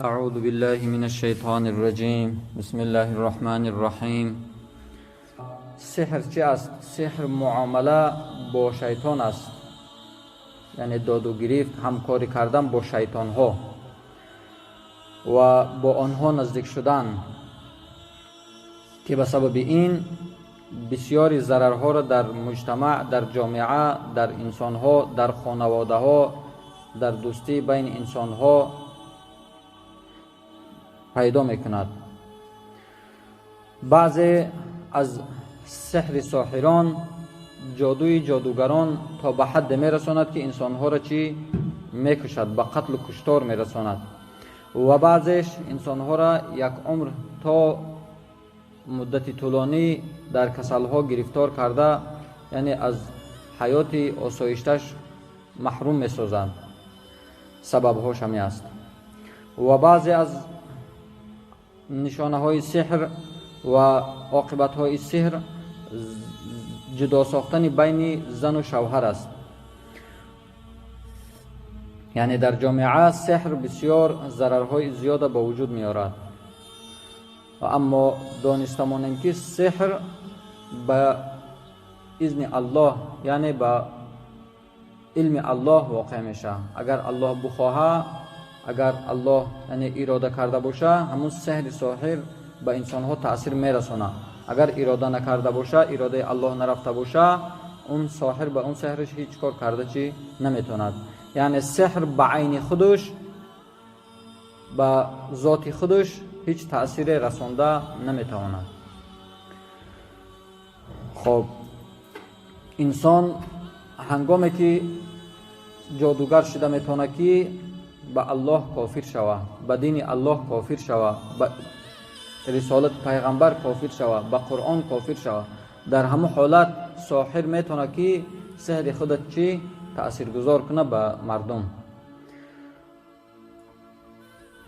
أعوذ بالله من الشیطان الرجیم. بسم الله الرحمن الرحیم. سحر چی است؟ سحر معامله با شیطان است، یعنی داد و گرفت، همکاری کردن با شیطان ها و با آنها نزدیک شدن که به سبب این بسیاری ضررها را در مجتمع، در جامعه، در انسانها، در خانواده ها، در دوستی بین انسانها پیدا میکند. بعضی از سحر ساحران، جادوی جادوگران تا به حد میرساند که انسانها را چی میکشد، به قتل و کشتار میرساند و بعضیش انسانها را یک عمر تا مدت طولانی در کسلها گرفتار کرده، یعنی از حیات آسایشتش محروم میسازند. سببهاش همی است. و بعضی از نشانه های سحر و عاقبت های سحر جدا ساختن بین زن و شوهر است. یعنی در جامعه سحر بسیار ضررهای زیاد به وجود می‌آورد. اما دانستمانیم که سحر به اذن الله، یعنی به علم الله واقع میشه. اگر الله بخواهد، اگر الله یعنی اراده کرده باشه، همون سحر ساحر به انسانها تاثیر میرسانه. اگر اراده نکرده باشه، اراده الله نرفته باشه، اون ساحر به اون سحرش هیچ کار کرده چی نمیتوند. یعنی سحر به عین خودش، به ذات خودش هیچ تأثیر رسانده نمیتواند. خب انسان هنگامی که جادوگر شده میتونه که به الله کافر شوه، به دین الله کافر شوه، به رسالت پیغمبر کافر شوه، به قرآن کافر شوه. در همه حالت ساحر میتونه که سحر خودت چی تأثیرگذار کنه به مردم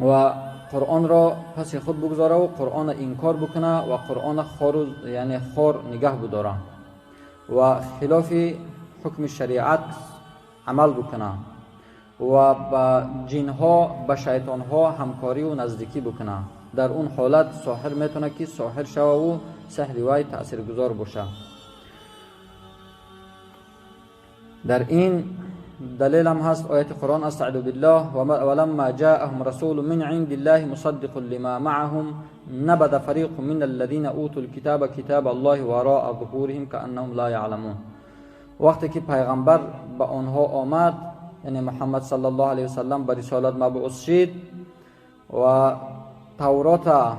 و قرآن را پس خود بگذاره و قرآن انکار بکنه و قرآن خار، یعنی خار نگه بداره و خلاف حکم شریعت عمل بکنه و با جنها، با شیطانها همکاری و نزدیکی بکنه. در اون حالت ساحر میتونه که ساحر شوه و سحر وی تأثیرگذار باشه. در این دلیل هم هست آیت قرآن، استعذ بالله ولما جاءهم رسول من عند الله مصدق لما معهم نبذ فريق من الذين اوتوا الكتاب كتاب الله وراء ظهورهم كأنهم لا يعلمون. وقتی که پیغمبر به آنها آمد، یعنی محمد صلی الله علیه وسلم به رسالت مبعوث شد و تورات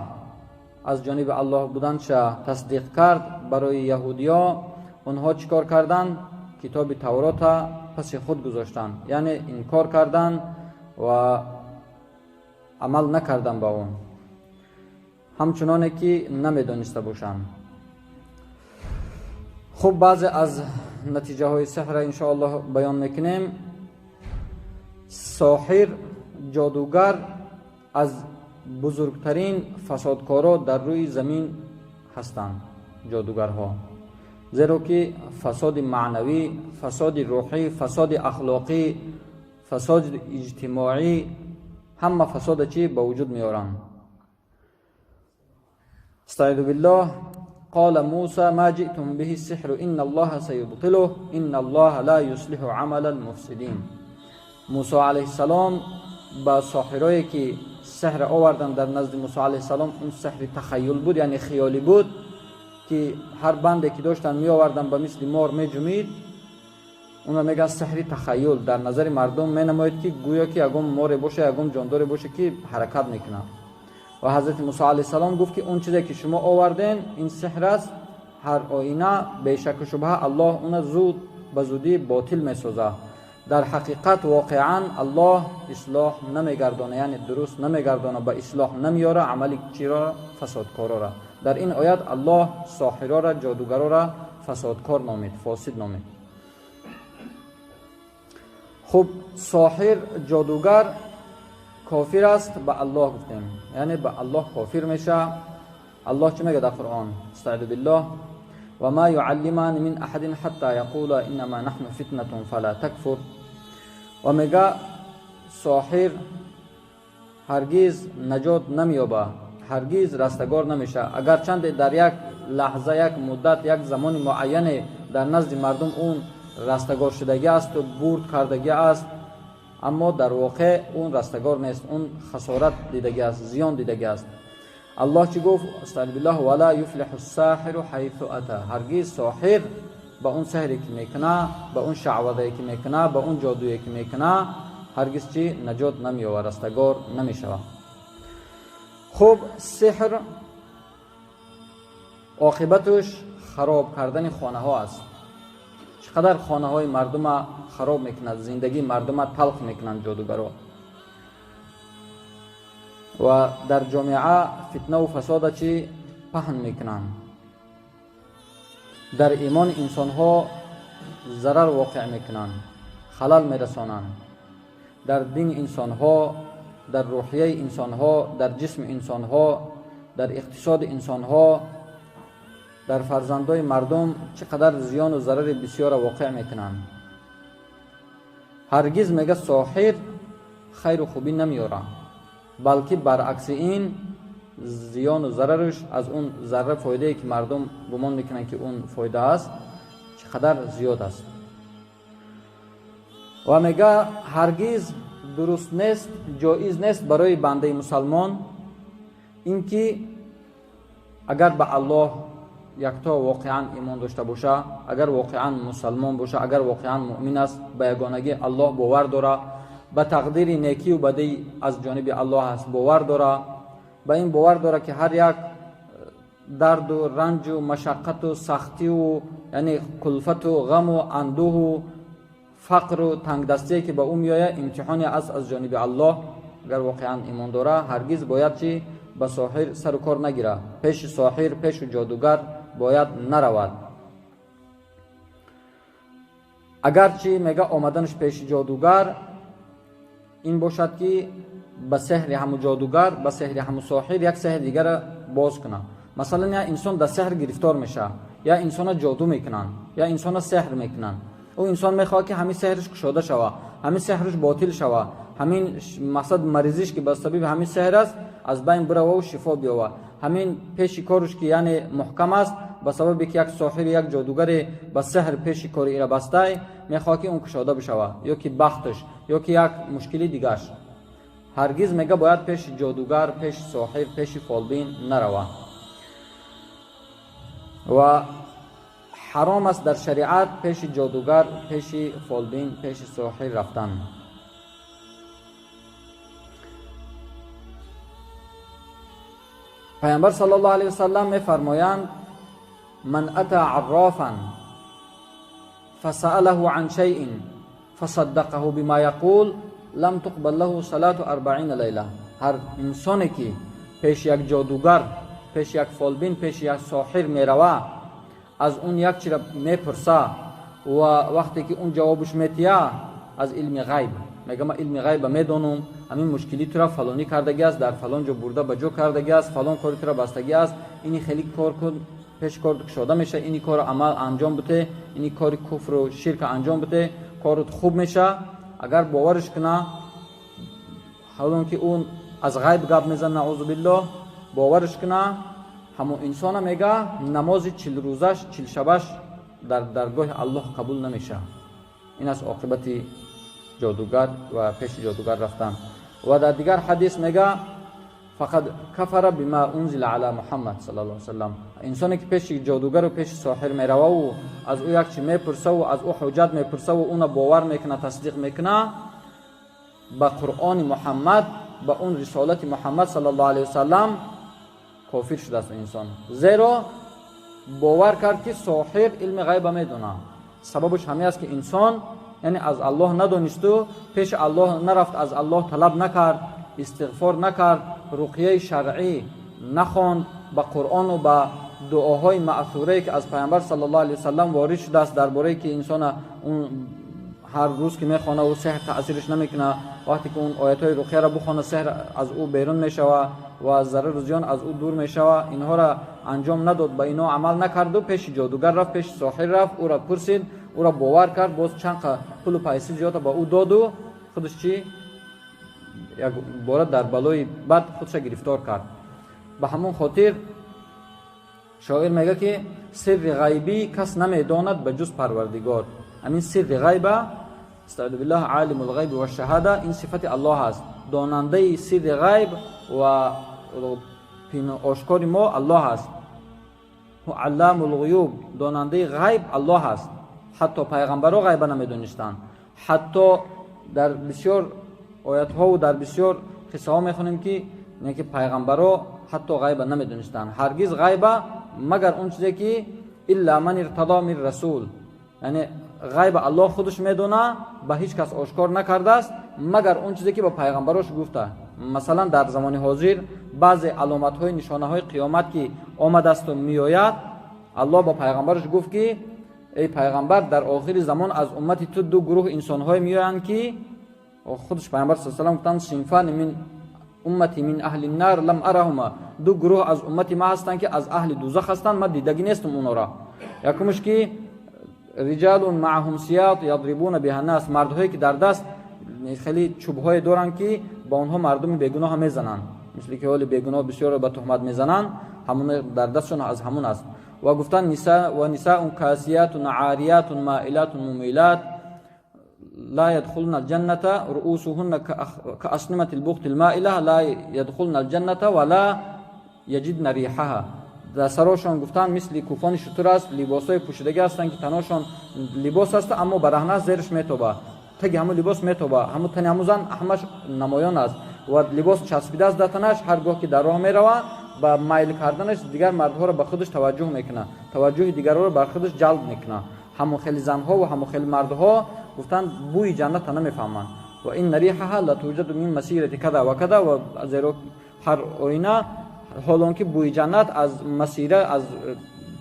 از جانب الله بودنش تصدیق کرد برای یهودیا، آنها چیکار کردند؟ کتاب تورات پس خود گذاشتن، یعنی انکار کردن و عمل نکردن با اون، همچنانه که نمیدانسته باشند. خب بعضی از نتیجه های سحر انشاءالله بیان میکنیم. ساحر، جادوگر از بزرگترین فسادکارا در روی زمین هستند، جادوگرها، زیرا که فساد معنوی، فساد روحی، فساد اخلاقی، فساد اجتماعی، همه فساد چی به وجود میارن. استعیذ بالله. قال موسى ما جئتم به السحر ان الله سيبطله ان الله لا يصلح عمل المفسدين. موسی علیه السلام با ساحرایی که سحر آوردن در نزد موسی علیه السلام، اون سحر تخیل بود، یعنی خیالی بود که هر بنده که داشتن می آوردن به مثل مار می جمید، اونا میگن سحر تخیل. در نظر مردم می نماید که گویا که یگم مار باشه، یگم جاندار باشه که حرکت میکنه. و حضرت موسی علیه السلام گفت که اون چیزی که شما آوردین این سحر است، هر آینه به شک و شبهه الله اون زود به زودی باطل میسازه. در حقیقت واقعا الله اصلاح نمیگردانه، یعنی درست نمیگردانه، به اصلاح نمیاره عمل چی را؟ فسادکارا را. در این آیت الله ساحرا را، جادوگرا را فسادکار نامید، فاسد نامید. خب ساحر، جادوگر کافر است به الله گفتیم، یعنی به الله کافر میشه. الله چی میگه در قرآن؟ استعذ بالله و ما يعلمان من احد حتى يقولا انما نحن فتنة فلا تكفر. و میگه ساحر ҳаргиз наҷот намеёба, ҳаргиз растагор намешавад. Агарчанде дар як лаҳза, як муддат, як замони муайяне дар назди мардум он растагор шудагӣ асту бурд кардагӣ аст, аммо дар воқеъ он растагор нест, он хасорат дидагӣ аст, зиён дидагӣ аст. Аллоҳ чӣ гуфт? Астағфируллоҳ, вала юфлиҳу ссоҳиру ҳайсу ата. Ҳаргиз соҳир ба он сеҳре ки мекуна, ба он шаъвадае ки мекуна, ба он ҷодуе ки мекуна, ҳаргиз чӣ наҷот намеёбад, растагор намешавад. Хуб, сеҳр оқибаташ хароб кардани хонаҳо аст. Чӣ қадар хонаҳои мардума хароб мекунад, зиндагии мардума талх мекунанд ҷодугаро ва дар ҷомеа фитнаву фасода чӣ паҳн мекунанд. Дар имони инсонҳо зарар воқеъ мекунанд, халал мерасонанд. Дар дини инсонҳо, дар рӯҳияи инсонҳо, дар ҷисми инсонҳо, дар иқтисоди инсонҳо, дар фарзандои мардум чӣ қадар зиёну зарари бисёрро воқеъ мекунанд. Ҳаргиз мега соҳир хайру хубӣ намеёрад, балки баръакси ин зиёну зарараш аз он зарра фоидае ки мардум гумон мекунанд ки он фоида аст, чӣ қадар зиёд аст. Ва мега ҳаргиз дуруст нест, ҷоиз нест барои бандаи мусалмон ин ки агар ба Аллоҳ якто воқеан имон дошта боша, агар воқеан мусалмон боша, агар воқеан муъмин аст, ба ягонагии Аллоҳ бовар дора, ба тақдири некию бадӣ аз ҷониби Аллоҳ аст бовар дора, ба ин бовар дора ки ҳар як дарду ранҷу машаққату сахтиву яъне кулфату ғаму андӯҳу фақру тангдастие ки ба ӯ меояд имтиҳоне аст аз ҷониби Аллоҳ. Агар воқеан имон дора, ҳаргиз бояд чи ба соҳир сару кор нагира, пеши соҳир, пеши ҷодугар бояд наравад. Агарчи мега омаданаш пеши ҷодугар ин бошад ки ба сеҳри ҳаму ҷодугар, ба сеҳри ҳаму соҳир як сеҳри дигара боз кунад. Масалан, я инсон дар сеҳр гирифтор мешавад, я инсона ҷоду мекунанд, я инсона сеҳр мекунанд. Ӯ инсон мехоҳад ки ҳамин сеҳриш кушода шавад, ҳамин сеҳриш ботил шавад, ҳамин мақсад маризиш ки ба сабаби ҳамин сеҳр аст аз байн бирававу шифо биёвад. Ҳамин пеши корш ки яъне муҳкам аст, ба сабаби ки як соҳири, як ҷодугаре ба сеҳр пеши кори ира бастай, мехоҳад ки он кушода бишавад, ё ки бахташ, ё ки як мушкили дигаш. Ҳаргиз мега бояд пеши ҷодугар, пеши соҳир, пеши фолбин наравад. Ва ҳаром аст дар шариат пеши ҷодугар, пеши фолбин, пеши соҳир рафтан. Пайғамбар саллаллоҳу алайҳи васаллам мефармоянд: ман ата аррофан фасаалаҳу ан шайин фасаддақаҳу бима яқул лам туқбал лаҳу салату арбаина лайла. Ҳар инсоне ки пеши як ҷодугар, пеши як фолбин, пеши як соҳир мерава, аз он як чиро мепурса ва вақте ки он ҷавобаш метия аз илми ғайб, мега ман илми ғайба медонам, ҳамин мушкили тура фалонӣ кардагӣ аст, дар фалон ҷо бурда ба ҷо кардагӣ аст, фалон кори тура бастагӣ аст, ини хеле кор кун, пеш кор кушода меша, ини корро амал анҷом бите, ини кори куфру ширка анҷом бите, корот хуб меша. Агар боварш куна, ҳолон ки он аз ғайб гап мезана, наъузу биллоҳ, боварш куна, ҳамон инсона мега намози чилрӯзаш, чилшабаш дар даргоҳи Аллоҳ қабул намеша. Ин аст оқибати ҷодугар ва пеши ҷодугар рафтан. Ва дар дигар ҳадис мега фақад кафара бима унзила ала Муҳаммад саллаллоҳу алайҳи васаллам. Инсоне ки пеши ҷодугару пеши соҳир мерававу аз ӯ як чи мепурсаву аз ӯ ҳуҷҷат мепурсаву уна бовар мекуна, тасдиқ мекуна, ба Қуръони Муҳаммад, ба он рисолати Муҳаммад саллаллоҳу алайҳи васаллам кофир шудааст инсон. Зеро бовар кард ки соҳир илми ғайба медонад. Сабабаш ҳамин аст ки инсон яъне аз Аллоҳ надонисту пеши Аллоҳ нарафт, аз Аллоҳ талаб накард, истиғфор накард, руқияи шаръӣ нахонд, ба Қуръону ба дуоҳои маъсурае ки аз Пайғамбар саллаллоҳу алайҳи васаллам ворид шудааст дар борае ки инсона он ҳар рӯз ки мехона ӯ сеҳр таъсираш намекунад, вақте ки он оятҳои руқияро бихона сеҳр аз ӯ берун мешавад ва зарару зиён аз ӯ дур мешавад, инҳоро анҷом надод, ба инҳо амал накарду пеши ҷодугар рафт, пеши соҳир рафт, ӯро пурсид, ӯро бовар кард, боз чанд пулу пайси зиёда ба ӯ доду худаш чӣ Як бора дар балои бад худша гирифтор кард. Ба ҳамон хотир шоир мега, ки сирри ғайбӣ кас намедонад ба ҷуз Парвардигор. Ҳамин сирри ғайба, астаъизу биллаҳ, олимул ғайби ва шаҳада, ин сифати Аллоҳ аст. Донандаи сирри ғайб ва ошкори мо Аллоҳ аст. Алламул ғуюб, донандаи ғайб Аллоҳ аст. Ҳатто пайғамбарҳо ғайба намедонистанд. Ҳатто дар бисёр оятҳову дар бисёр қиссаҳо мехонем, ки ки пайғамбарҳо ҳатто ғайба намедонистанд. Ҳаргиз ғайба, магар он чизе ки илла ман иртадо мин расул, яъне ғайба Аллоҳ худаш медона, ба ҳеҷ кас ошкор накардааст, магар он чизе ки ба пайғамбарош гуфта. Масалан, дар замони ҳозир баъзе аломатҳои, нишонаҳои қиёмат ки омадасту меояд, Аллоҳ ба пайғамбараш гуфт, ки эй пайғамбар, дар охири замон аз уммати ту ду гурӯҳ инсонҳое меоянд, ки худаш пайғамбар са салам гуфтанд: синфани мин уммати мин аҳли нар лам араҳума, ду гурӯҳ аз уммати ма ҳастанд, ки аз аҳли дузах ҳастанд, ман дидагӣ нестам онора. Якумш ки риҷалун маъаҳум сият ядрибуна биҳа нас, мардҳое ки дар даст хеле чӯбҳое доранд, ки ба онҳо мардуми бегуноҳа мезананд, мисли ки ҳоли бегуноҳ бисёрро ба туҳмат мезананд, ҳамон дар дастшон аз ҳамон аст. Ва гуфтанд: ва нисаун касиятун ариятун маилатун мумилат ла ядхулна алҷанната руусуҳунна кааснимати лбухти лмаила ла ядхулна алҷанната ва ла яҷидна риҳаҳа. Дар сарошон, гуфтанд, мисли куфони шутур аст, либосҳои пӯшидагӣ ҳастанд, ки таношон либос аст, аммо бараҳна аст, зераш метоба, таги ҳамун либос метоба, ҳамун тани ҳамун зан ҳамаш намоён аст ва либос часпидааст дар танаш. Ҳар гоҳ ки дар роҳ мерава, ба майл карданаш дигар мардҳоро ба худаш таваҷҷӯҳ мекунад, таваҷҷӯҳи дигарҳоро бар худаш ҷалб мекунад. Ҳамон хели занҳо ва ҳамон хели мардҳо, гуфтанд, бӯи ҷанната намефаҳманд. Ва инна риҳаҳа латуҷаду мин масирати када ва када, ва зеро ҳар оина, ҳолон ки бӯи ҷаннат аз масира, аз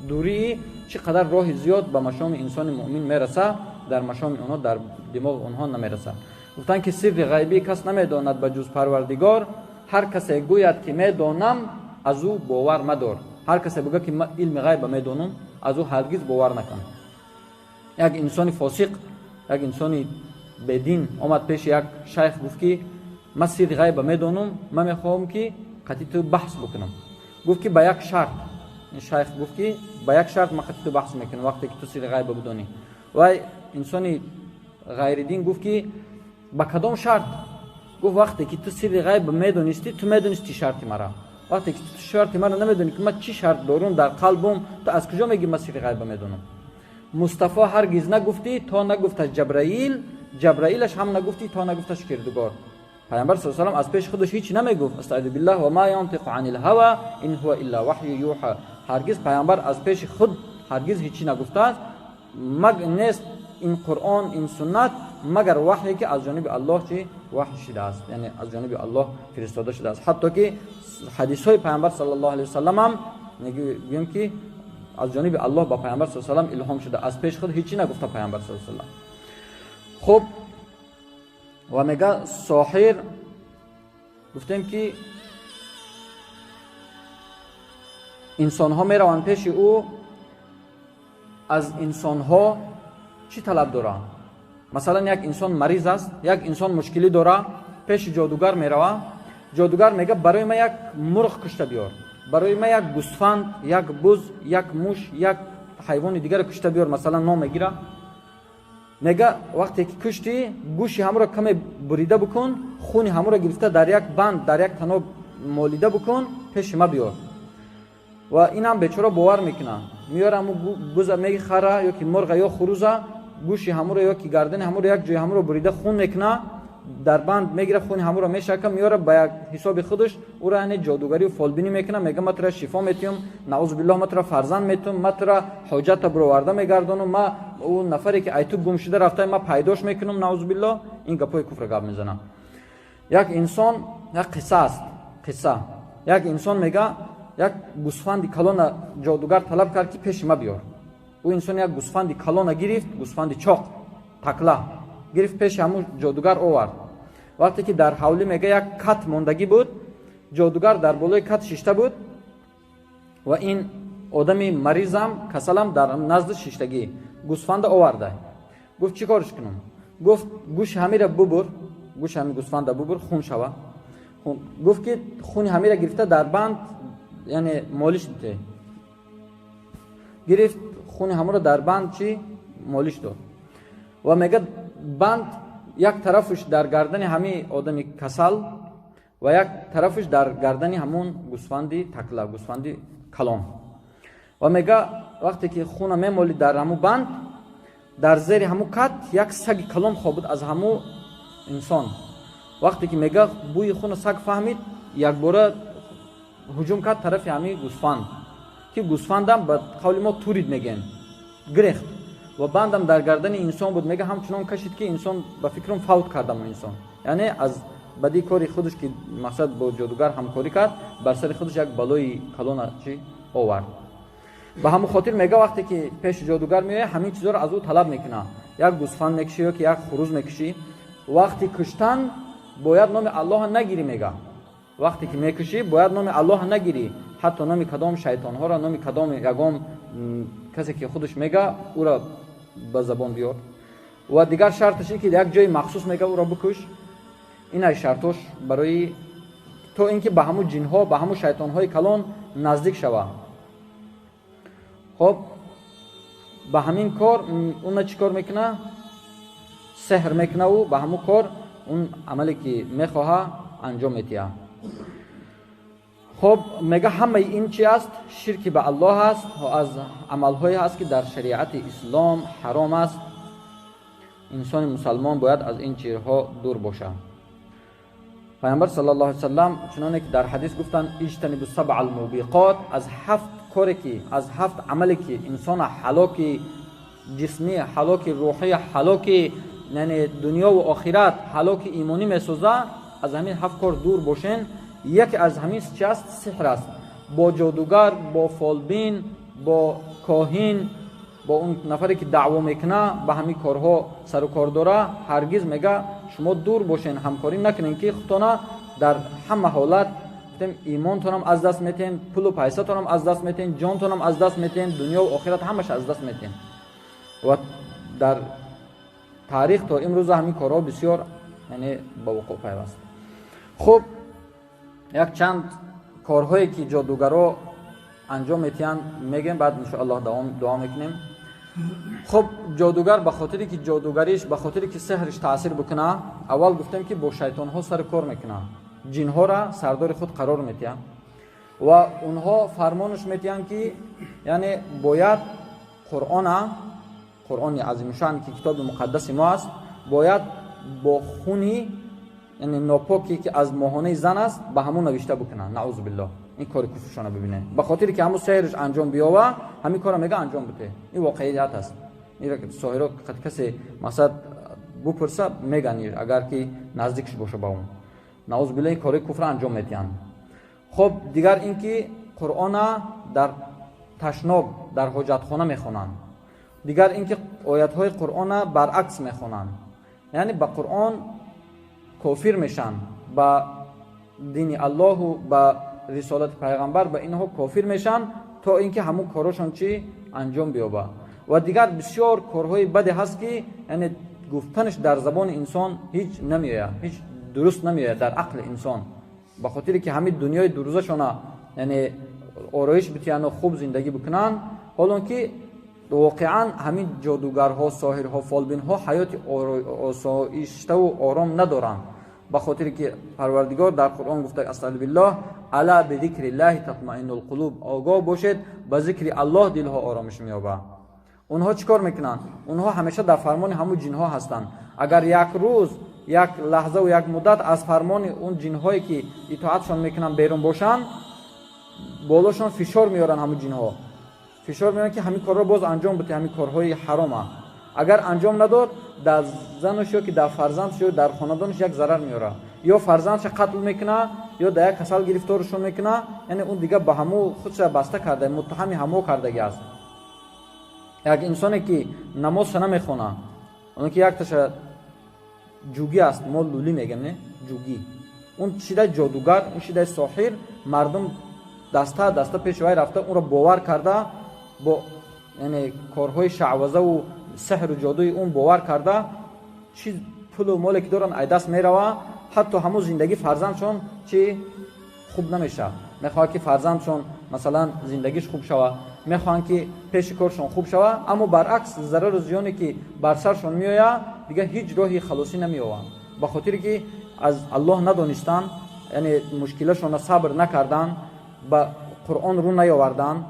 дурии чӣ қадар роҳи зиёд ба машоми инсони муъмин мераса, дар машоми онҳо, дар димоғи онҳо намерасад. Гуфтанд, ки сирри ғайбӣ кас намедонад ба ҷуз Парвардигор. Ҳар касе гӯяд, ки медонам, аз ӯ бовар мадор. Ҳар касе бигӯяд, ки ман илми ғайба медонам, аз ӯ ҳаргиз бовар накун. Як инсони фосиқ, як инсони бедин омад пеши як шайх, гуфт, ки ман сирри ғайба медонам, ман мехоҳам, ки қатъи ту баҳс бикунам. Гуфт, ки ба як шарт. Шайх гуфт, ки ба як шарт ман қатъи ту баҳс мекунам, вақте ки ту сирри ғайба бидонӣ. Вай инсони ғайридин гуфт, ки ба кадом шарт? Гуфт: вақте ки ту сирри ғайба медонистӣ, ту медонисти шарти мара. Вақте ки ту шарти мара намедонӣ, ки ман чӣ шарт дорум дар қалбум, ту аз куҷо мегӣ ман сирри ғайба медонам? Мустафо ҳаргиз нагуфтӣ, то нагуфташ Ҷабраил, Ҷабраилаш ҳам нагуфтӣ, то нагуфташ кирдугор. Пайғамбар с салам аз пеши худаш ҳеч намегуфт. Астаъизу биллаҳ, ва ма янтиқу ани лҳава ин ҳува илла ваҳю юҳа. Ҳаргиз пайғамбар аз пеши худ ҳаргиз ҳечи нагуфтааст. Маг нест ин Қуръон, ин суннат, магар ваҳе ки аз ҷониби Аллоҳ чи ваҳй шудааст, яъне аз ҷониби Аллоҳ фиристода шудааст. Ҳатто ки ҳадисҳои пайғамбар саллаллоҳу алайҳи васаллам ҳам мегӯем, ки аз ҷониби Аллоҳ ба пайғамбар с салам илҳом шуда, аз пеши худ ҳечи нагуфта пайғамбар с салам. Хуб, ва мега соҳир, гуфтем, ки инсонҳо мераванд пеши ӯ. Аз инсонҳо чӣ талаб доранд? Масалан, як инсон мариз аст, як инсон мушкилӣ дора, пеши ҷодугар мерава. Ҷодугар мега: барои ман як мурғ кушта биёр, барои ман як гӯсфанд, як буз, як муш, як ҳайвони дигаро кушта биёр. Масалан, ном мегира, мега: вақте ки куштӣ, гӯши ҳамуро каме бурида бикун, хуни ҳамуро гирифта дар як банд, дар як таноб молида бикун, пеши ма биёр. Ва инам бечора бовар мекунад, меёра ҳаму буза, мехара ё ки мурға ё хуруза, гӯши ҳамуро ё ки гардани ҳамуро, як ҷои ҳамуро бурида, хун мекуна, дар банд мегира, хуни ҳамуро мешака, меёра, ба як ҳисоби худаш ӯро, яъне ҷодугарию фолбинӣ мекуна. Мега: ма тура шифо метиҳам, наузу биллоҳ, ма тура фарзанд метиҳам, ма тура ҳоҷата бироварда мегардонам, ма ӯ нафаре ки ай ту гум шуда рафта, ма пайдош мекунам. Наузу биллоҳ, ин гапҳои куфра гап мезанам. Як инсон, як қисса аст, қисса. Як инсон, мега, як гӯсфанди калона ҷодугар талаб кард, ки пеши ма биёр. Ӯ инсон як гӯсфанди калона гирифт, гӯсфанди чоқ такла гирифт, пеши ҳамун ҷодугар овард. Вақте ки дар ҳавлӣ, мега, як кат мондагӣ буд, ҷодугар дар болои кат шишта буд ва ин одами маризам, касалам дар назди шиштагӣ. Гӯсфанда оварда, гуфт: чӣ корш кунам? Гуфт: гӯши ҳамира бубур. Гӯши ҳами гӯсфанда бубур, хун шава. Гуфт, ки хуни ҳамира гирифта дар банд, яъне молиш дите. Гирифт хуни ҳамуро дар банд, чӣ, молиш дод. Ва мега, банд як тарафаш дар гардани ҳами одами касал ва як тарафаш дар гардани ҳамун гӯсфанди такла, гӯсфанди калон. Ва мега, вақте ки хуна мемолид дар ҳамун банд, дар зери ҳамун кат як саги калон хобид аз ҳамун инсон. Вақте ки, мега, бӯи хуна саг фаҳмид, якбора ҳуҷум кард тарафи ҳамин гӯсфанд, ки гӯсфандам ба қавли мо турид мегӯем, гирехт. Ва бандам дар гардани инсон буд. Мега, ҳамчунон кашид, ки инсон, ба фикрам, фавт кардам инсон, яъне аз бади кори худаш, ки мақсад бо ҷодугар ҳамкорӣ кард, бар сари худаш як балои калона чӣ овард. Ба ҳамон хотир, мега, вақте ки пеши ҷодугар меояд, ҳамин чизоро аз ӯ талаб мекунад: як гӯсфанд мекушӣ ё ки як хуруз мекушӣ, вақти куштан бояд номи Аллоҳа нагирӣ. Мега, вақте ки мекушӣ, бояд номи Аллоҳа нагирӣ, ҳатто номи кадом шайтонҳоро, номи кадом ягон касе ки худаш мега, ӯро ба забон биёр. Ва дигар шарташ ин ки як ҷои махсус, мега, ӯро бикуш. Инай шартош барои то ин ки ба ҳамун ҷинҳо, ба ҳамун шайтонҳои калон наздик шава. Хоб, ба ҳамин кор уна чӣ кор мекуна? Сеҳр мекунаву ба ҳамун кор он амале ки мехоҳа, анҷом метиҳа. Хоб, мега, ҳамаи ин чи аст? Ширки ба Аллоҳ аст, аз амалҳое аст, ки дар шариати ислом ҳаром аст. Инсони мусалмон бояд аз ин чизҳо дур бошад. Пайғамбар саллаллоҳу алайҳи васаллам чуноне ки дар ҳадис гуфтанд: اجتنبوا السبع الموبقات. Аз ҳафт коре ки, аз ҳафт амале ки инсона ҳалоки ҷисмӣ, ҳалоки рӯҳӣ, ҳалоки, яъне дунёву охират, ҳалоки имонӣ месоза, аз ҳамин ҳафт кор дур бошен. Яке аз ҳамин чи аст? Сиҳр аст. Бо ҷодугар, бо фолбин, бо коҳин, бо он нафаре ки даъво мекуна, ба ҳамин корҳо сару кор дора, ҳаргиз, мега, шумо дур бошен, ҳамкорӣ накунен, ки худтона дар ҳама ҳолат, гуфтем, имонтонам аз даст метиҳен, пулу пайсатонам аз даст метиҳен, ҷонтонам аз даст метиҳен, дунёву охират ҳамааш аз даст метиҳен. Ва дар таърих то имрӯза ҳамин корҳо бисёр, яъне, ба вуқӯъ пайваст. Хуб, як чанд корҳое ки ҷодугаро анҷом метиҳанд, мегӯем, баъд иншоаллоҳ дуо мекунем. Хуб, ҷодугар ба хотире ки ҷодугариш, ба хотире ки сеҳриш таъсир бикуна, аввал гуфтем, ки бо шайтонҳо сари кор мекуна, ҷинҳоро сардори худ қарор метиҳанд ва онҳо фармонаш метиҳанд, ки яъне бояд Қуръона, Қуръони азимушан, ки китоби муқаддаси мо аст, бояд бо хуни, яъне, нопоке ки аз моҳонаи зан аст, ба ҳамон навишта бикунанд. Наъузу биллоҳ, ин кори куфршона бибинед. Ба хотире ки ҳамун сеҳрш анҷом биёва, ҳамин корро, мега, анҷом бите. Ин воқеият аст. Соҳиро касе, мақсад, бупурса, меган, агар ки наздикш боша ба он. Наъузу биллоҳ, ин кори куфра анҷом метиҳанд. Хуб, дигар ин ки Қуръона дар ташноб, дар ҳоҷатхона мехонанд. Дигар ин ки оятҳои Қуръона баръакс мехонанд, яъне ба Қуръон кофир мешаванд, ба дини Аллоҳу ба рисолати пайғамбар, ба инҳо кофир мешаванд, то ин ки ҳамун корошон чӣ анҷом биёбад. Ва дигар бисёр корҳои баде ҳаст, ки, яъне, гуфтанаш дар забони инсон ҳеҷ намеояд, ҳеҷ дуруст намеояд дар ақли инсон. Ба хотире ки ҳамин дунёи дурӯзашона, яъне, ороиш битиҳану хуб зиндагӣ бикунанд, ҳолон ки воқеан ҳамин ҷодугарҳо, соҳирҳо, фолбинҳо ҳаёти осоиштаву ором надоранд. Ба хотире ки Парвардигор дар Қуръон гуфта: أعوذ بالله، ألا بذكر الله تطمئن القلوب. Огоҳ бошед, ба зикри Аллоҳ дилҳо оромиш меёбад. Онҳо чӣ кор мекунанд? Онҳо ҳамеша дар фармони ҳамун ҷинҳо ҳастанд. Агар як рӯз, як лаҳзаву як муддат аз фармони он ҷинҳое ки итоатшон мекунанд, берун бошанд, болошон фишор меоранд. Ҳамун ҷинҳо фишор меоранд, ки ҳамин корро боз анҷом бите, ҳамин корҳои ҳарома. Агар анҷом надод, дар занаш ё ки дар фарзандаш ё дар хонадонаш як зарар меорад: ё фарзандша қатл мекуна, ё дар як касал гирифторашон мекуна. Яъне он дигар ба ҳаму худша баста карда, муттаҳами ҳамо кардагӣ аст. Як инсоне ки намозша намехона, оне ки якташа ҷугӣ аст, мо лулӣ мегем, не, ҷугӣ, он шидай ҷодугар, он шидай соҳир. Мардум даста даста пеши вай рафта, онро бовар карда, бо, яъне, корҳои шаъвазаву сеҳру ҷодуи он бовар карда, чиз Пулу моле ки доранд, ай даст мерава. Ҳатто ҳамун зиндагӣ фарзандшон чӣ хуб намешавад. Мехоҳад, ки фарзандшон, масалан, зиндагиш хуб шава, мехоҳанд, ки пеши коршон хуб шава, аммо баръакс зарару зиёне ки бар саршон меояд, дигар ҳеҷ роҳи халосӣ намеёбанд, ба хотире ки аз Аллоҳ надонистанд, яъне мушкилашонро сабр накарданд, ба Қуръон рӯ наёварданд,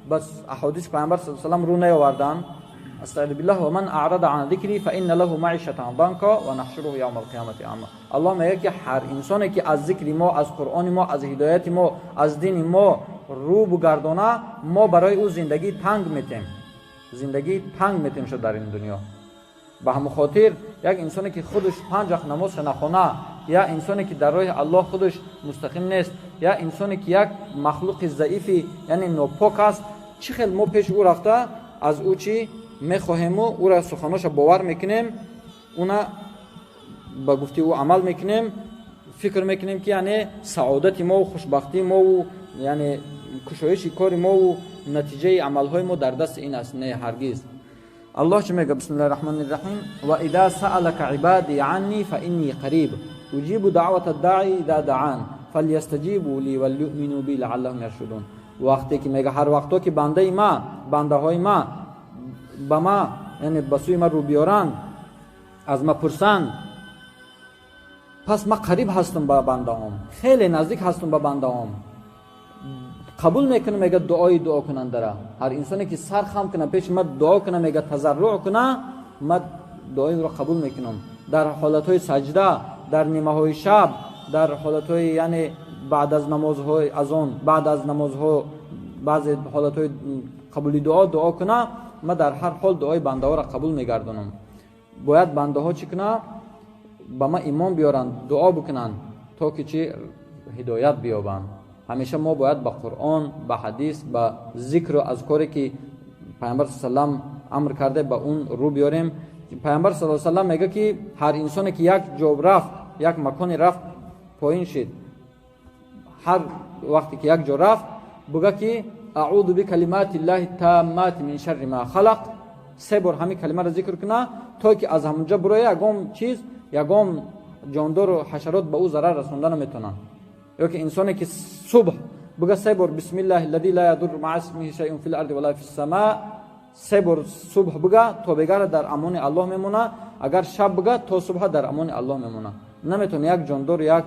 ба аҳодиси Пайғамбар салам рӯ наёварданд. Астаъизу биллаҳ: ва ман аърада ан зикри фа инна лаҳу маишатан данка ва наҳшуруҳу явма алқиямати аъма. Аллоҳ мегӯяд, ки ҳар инсоне ки аз зикри мо, аз Қуръони мо, аз ҳидояти мо, аз дини мо рӯ бугардона, мо барои ӯ зиндагии танг метем, зиндагии танг метем шуд дар ин дунё. Ба ҳамон хотир як инсоне ки худаш панҷ вақт намозша нахона, я инсоне ки дар роҳи Аллоҳ худаш мустақим нест, я инсоне ки як махлуқи заифи, яъне нопок аст, чӣ хел мо пеши ӯ рафта аз ӯ чӣ мехоҳему, ӯра суханоша бовар мекунем, уна ба гуфти ӯ амал мекунем, фикр мекунем, ки яъне саодати мову хушбахтии мову, яъне кушоиши кори мову натиҷаи амалҳои мо дар дасти ин аст? Не, ҳаргиз. Аллоҳ чӣ мега? Бисмиллаҳи раҳмони раҳим: ва иза саалака ибади анни фа инни қариб уҷибу даъвата даъи иза даъан фалйастаҷибу ли валюъмину би лааллаҳум яршудун. Вақте ки мега, ҳар вақто ки бандаи ма, бандаҳои ма ба ма, яъне ба сӯи ма рӯ биёранд, аз ма пурсанд, пас ма қариб ҳастам ба бандаҳом, хеле наздик ҳастам ба бандаҳом, қабул мекунам, мега, дуои дуокунандара. Ҳар инсоне ки сар хам куна, пеши ма дуо куна, мега, тазарруъ куна, ма дуои ӯро қабул мекунам. Дар ҳолатҳои саҷда, дар нимаҳои шаб, дар ҳолатҳои, яъне баъд аз намозҳои азон, баъд аз намозҳо, баъзе ҳолатҳои қабули дуо дуо куна, ма дар ҳар ҳол дуои бандаҳоро қабул мегардонам. Бояд бандаҳо чӣ куна? Ба ма имон биёранд, дуо бикунанд, то ки чӣ? Ҳидоят биёбанд. Ҳамеша мо бояд ба Қуръон, ба ҳадис, ба зикру азкоре ки Пайғамбар салам амр карда, ба он рӯ биёрем. Пайғамбар салам мега, ки ҳар инсоне ки як ҷо рафт, як маконе рафт, поин шид, ҳар вақте ки як ҷо рафт, буга ки аъуду бикалимати ллаҳи таммати мин шарри ма халақ, се бор ҳамин калимаро зикр куна, то ки аз ҳамонҷа буроя, ягон чиз, ягон ҷондору ҳашарот ба ӯ зарар расонда наметавонанд. Ё ки инсоне ки субҳ буга се бор бисмиллаҳи аллади ла ядурру маа исмиҳи шайъун фил арди вала фис сама, се бор субҳ буга, то бегара дар амони Аллоҳ мемона. Агар шаб буга, то субҳа дар амони Аллоҳ мемона, наметавона як ҷондор, як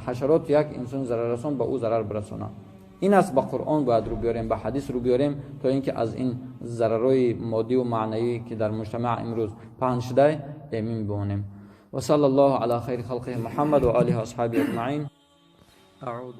ҳашарот, як инсони зараррасон ба ӯ зарар бирасона. Ин аст, ба Қуръон бояд рӯ биёрем, ба ҳадис рӯ биёрем, то ин ки аз ин зарарҳои моддиву маънавӣ, ки дар муҷтамаъ имрӯз паҳн шуда, эмин бимонем. Ва салла Аллоҳу ала хайри халқиҳи Муҳаммад ва олиҳи ва асҳобиҳи аҷмаин.